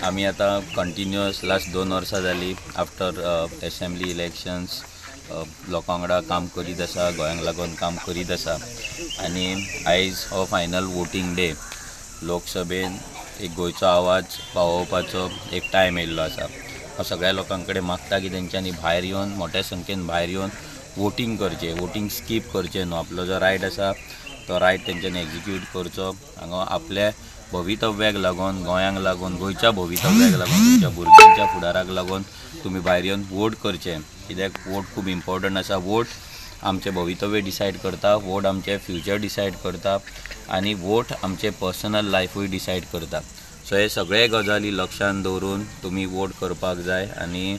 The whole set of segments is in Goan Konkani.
आमी आतां कंटिन्युअस लास्ट 2 वर्सां जाली आफ्टर एसेंब्ली इलेक्शन्स लोकां वांगडा काम करीत आसा, गोंयांक लागून काम करीत आसा आनी आयज हो फायनल वोटींग डे. लोकसभेन एक गोंयचो आवाज पावोवपाचो एक टायम येयल्लो आसा. हांव सगळ्या लोकां कडेन मागता की तेंच्यांनी भायर येवन मोठ्या संख्येन भायर येवन वोटींग करचें, वोटींग स्कीप करचें न्हू. आपलो जो रायट आसा तो रायट तेंच्यांनी एग्जिक्यूट करचो. हांगा आपल्या भवितव्याक लागून, गोंयांक लागून, गोंयच्या भवितव्याक लागून, तुमच्या भुरग्यांच्या फुडाराक लागून तुमी भायर येवन वोट करचें. कित्याक वोट खूब इम्पॉर्टंट आसा. वोट आमचें भवितव्य डिसायड करता, वोट आमचें फ्युचर डिसायड करता आनी वोट आमचें पर्सनल लायफूय डिसायड करता. सो हे सगळे गजाली लक्षांत दवरून तुमी वोट करपाक जाय आनी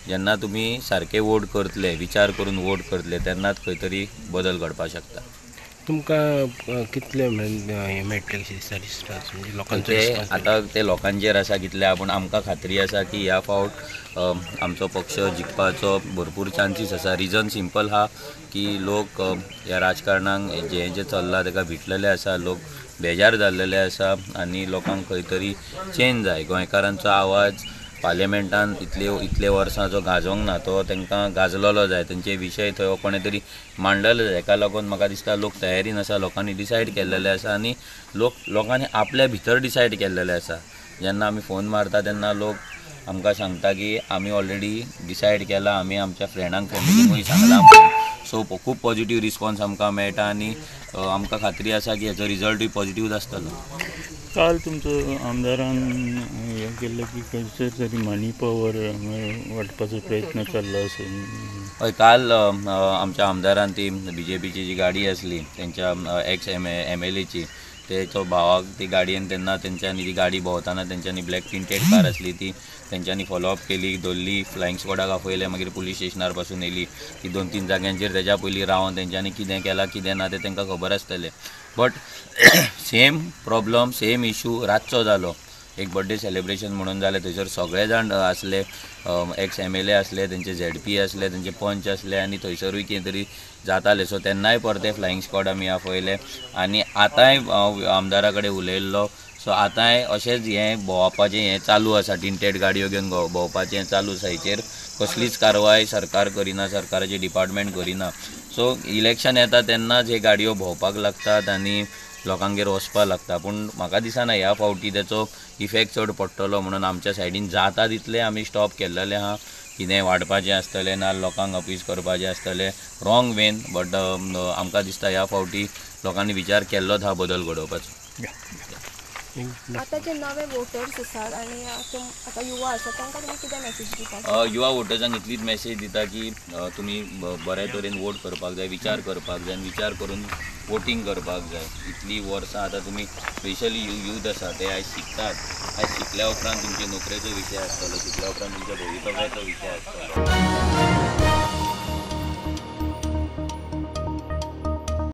जेन्ना तुमी सारके वोट करतले, विचार करून वोट करतले तेन्नाच खंय तरी बदल घडपाक शकता. तुमकां कितले हें मेळटलें कशें दिसता रिस्पॉन्स, म्हणजे लोकांचो रिस्पॉन्स? आतां ते लोकांचेर आसा कितले, पूण आमकां खात्री आसा की ह्या फावट आमचो पक्ष जिखपाचो भरपूर चान्सीस आसा. रिजन सिंपल आहा की लोक ह्या राजकारणाक जें जें चल्लां ताका भिटलेले आसा, लोक बेजार जाल्लेले आसा आनी लोकांक खंय तरी चेंज जाय. गोंयकारांचो आवाज पार्लिमेंटान इतले वर्सां जो गाजोवंक ना तो तांकां गाजलेलो जाय, तेंचे विशय थंय कोणें तरी मांडलेले जाय. हेका लागून म्हाका दिसता लोक तयारीन आसा, लोकांनी डिसायड केल्लेले आसा आनी लोकांनी आपल्या भितर डिसायड केल्लेले आसा. जेन्ना आमी फोन मारता तेन्ना लोक आमकां सांगता की आमी ऑलरेडी डिसायड केला, आमी आमच्या फ्रेंडांक फॅमिलीकूय सांगलां. सो खूब पॉझिटीव रिस्पॉन्स आमकां मेळटा आनी आमकां खात्री आसा की हेचो रिजल्टूय पॉझिटीव आसतलो. काल तुमचो आमदारान हें केल्लें की खंयसर तरी मनी पॉवर वांटपाचो प्रयत्न चल्लो असो. हय, काल आमच्या आमदारान ती बीजेपीची जी गाडी आसली तेंच्या एक्स एम एल एची, तेचो भावाक ती गाडयेन तेन्ना तेंच्यांनी ती गाडी भोंवतना तेंच्यांनी ब्लॅक टिंटेड कार आसली ती तेंच्यांनी फॉलोअप केली, धरली, फ्लायिंग स्क्वॉडाक आपयलें, मागीर पुलीस स्टेशनार पासून येयली. ती 2-3 जाग्यांचेर तेज्या पयलीं रावन तेंच्यांनी कितें केलां कितें ना तें तांकां खबर आसतलें. But same problem same issue रातचो जालो. एक बड्डे सेलिब्रेशन म्हणून जालें, थंयसर सगळे जाण आसले, एक्स एम एल ए आसले, तेंचे झेड पी आसले, तेंचे पंच आसले आनी थंयसरूय कितें तरी जातालें. सो तेन्नाय परते फ्लायिंग स्क्वॉड आमी आपयले आनी आतांय हांव आमदारा कडेन उलयल्लो. सो आतांय अशेंच हें भोंवपाचें हें चालू आसा, टिंटेड गाडयो घेवन भोंवपाचें हें चालू आसा. हेचेर कसलीच कारवाय सरकार करिना, सरकाराचें डिपार्टमेंट करिना. सो इलेक्शन येता तेन्नाच हे गाडयो भोंवपाक लागतात आनी लोकांगेर वचपाक लागता. पूण म्हाका दिसना ह्या फावटी तेचो इफेक्ट चड पडटलो म्हणून. आमच्या सायडीन जाता तितलें आमी स्टॉप केल्लेलें आहा. कितें वाडपाचें आसतलें ना लोकांक अपीज करपाचें आसतलें रॉंग वेन, बट आमकां दिसता ह्या फावटी लोकांनी विचार केल्लोच आहा बदल घडोवपाचो. आतां जे नवे वोटर्स आसात आनी आतां युवा आसात तांकां तुमी कितें मॅसेज दिता? युवा वोटर्सांक इतलीच मॅसेज दिता की तुमी बरे तरेन वोट करपाक जाय, विचार करपाक जाय आनी विचार करून वोटींग करपाक जाय. इतलीं वर्सां आतां तुमी स्पेशली यूथ आसा ते आयज शिकतात, आयज शिकल्या उपरांत तुमचे नोकरेचो विशय आसतलो, शिकल्या उपरांत तुमच्या भवितव्याचो विशय आसतलो.